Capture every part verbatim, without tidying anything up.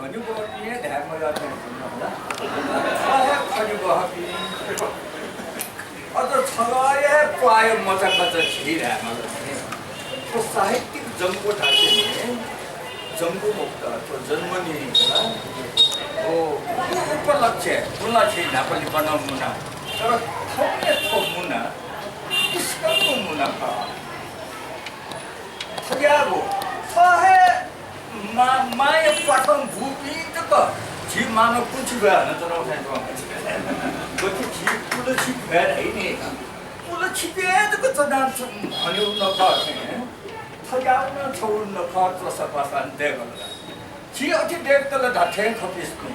हनेबहःपिं हे धाये मज्यू थें च्वं ला। थ्व हे खनेबहःपिं। अझ छगः हे प्वाःया मचाकचा झी धायेमाल। थ्व साहित्यिक जंगु धाःसा नि जंगु मखुत, थ्व जन्म नि ला। हो, उपलक्ष्य, गुंला झी न्हापा लिपा नं मुना। तर थौंया थ्व मुना, इस्कनको मुना खः। थज्याःगु, थ्व हे मा-, मांया प्वाथं बूपिं तक झी मानव पुचि भ्वय् हानं च्वनागु थें च्वं। गथे झी पुलछि भ्वय् धाइ नि, पुलछितय् तक च्वनाच्वं हनेगु नखः थें, थज्याःगु नं छगू नखः च्वसापासां दय्‌कल। झी अथे दय्‌कल धात्थें खः पिस्कुं।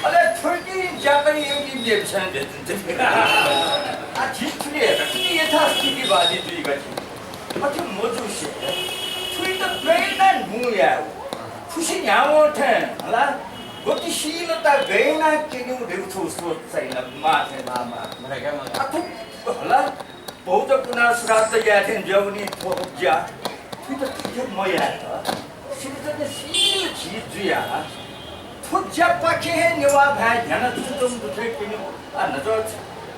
अले थुइतिं ज्याकरी यंकी मेपिसं दय्‌कल। आ, झी थुलि हे, थुलि यथास्थितिवादी जुइगु झी। अथे मजुसे थुइत गय् यानाः न्हू यायेगु, खुसि न्ह्यावं थें हला गतिशीलता गय् यानाः क्यनेगु धइगु छगू सोच चाहिँ ला माः थें माः माः। अथे हला भौत पुनाः श्राद्ध याये थें जुयावनी थ्व ज्या। थुइत थथे मयायेत सृजनशील झी जुयाः थ्व ज्यापाखें हे नेवाः भाय् ध्यानाच्वंच्वंगु दु थें क्यनेगु। आ, न्हाचः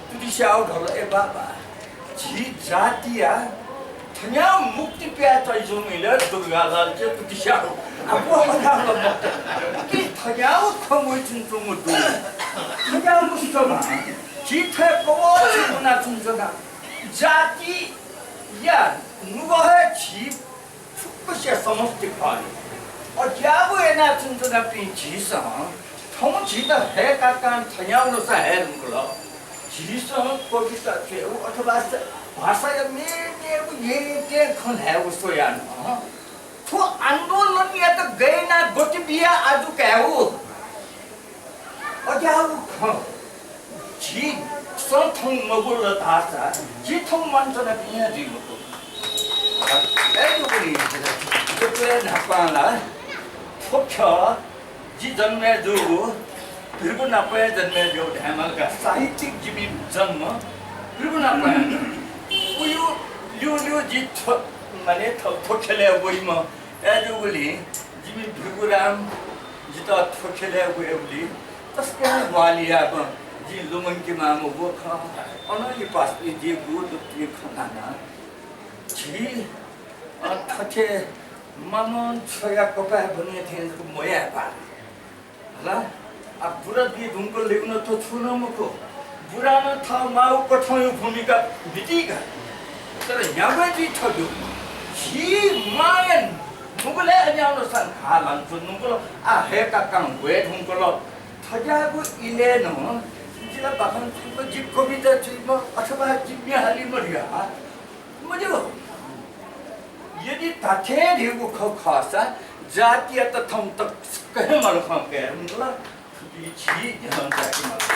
तुतिस्याःगु धाल, ए बाबा, झी जातिया थज्याःगु मुक्ति पियातःगु इलय् दुर्गालालके तुतिस्याःगु। आ, व हजाल मत। कि थज्याःगु खँ वइच्वंच्वंगु दु। थज्याःगु सभां झी थय् कवःछिं वनाच्वंच्वना। जातिया नुगः हे झी फुक्कसिया समष्टि खः नि। अज्याःगु यानाच्वंच्वनापिं झीसं थौं झीत हय्‌काकां थज्याःगु ल्वःसा हये धुंकल। झीसं कविता च्वयेगु अथवा स-, भाषाया मेमेगु येँयेँ खँ ल्हायेगु स्वयाः नं थ्व आन्दोलनयात गय् यानाः गति बियाः आजु कायेगु। अज्याःगु खँ झीसं थौं मग्वल धाःसा झी थौं म्वानाच्वनापिं हे जुइ मखु। अय्‌जूगुलिं जितः न्हापां ला थ्व ख्यः जि जन्म जूगु, भिंगु नापं जन्म जूगु धायेमाल का। साहित्यिक जिमि जन्म भिंगु नापं। उयु ल्यूल्यू जि थ्व, माने थ्व, थ्व ख्यलय् वइम्ह अय्‌जूगुलिं जिमि भिंगु राम जितः थ्व ख्यलय् वयेबलय् तसकं ग्वाहालि याःगु जिं लुमंके माःम्ह व खः। अनं लिपा जि गुगु दु खँ ल्हाना। झी, अ, थथे मामं छ्वया कपाय् ब्वने थें जक मयायेमाः। हला, आ, बुरा जुइ धुंकल धइगु नं थ्व छुं नं मखु। बुरां नं थः मांया कथंया भूमिका म्हिती का। तर न्ह्याबलें जुइ थ्व दु। झी मांया नुगलय् अज्याःगु ल्वःसां घाः लानाच्वंगु नुगल, आ, हय्‌काकां वये धुंकल। थज्याःगु इलय् नं जि ला बाखं च्वइम्ह, जि कविता च्वइम्ह अथवा जि म्ये हालीम्ह धया मज्यू। यदि धात्थें धइगु खँ खःसा जातियात थौं तसकं हे मलखं कये धुंकल। थुपिं झी न्ह्यलं जाति मलखं।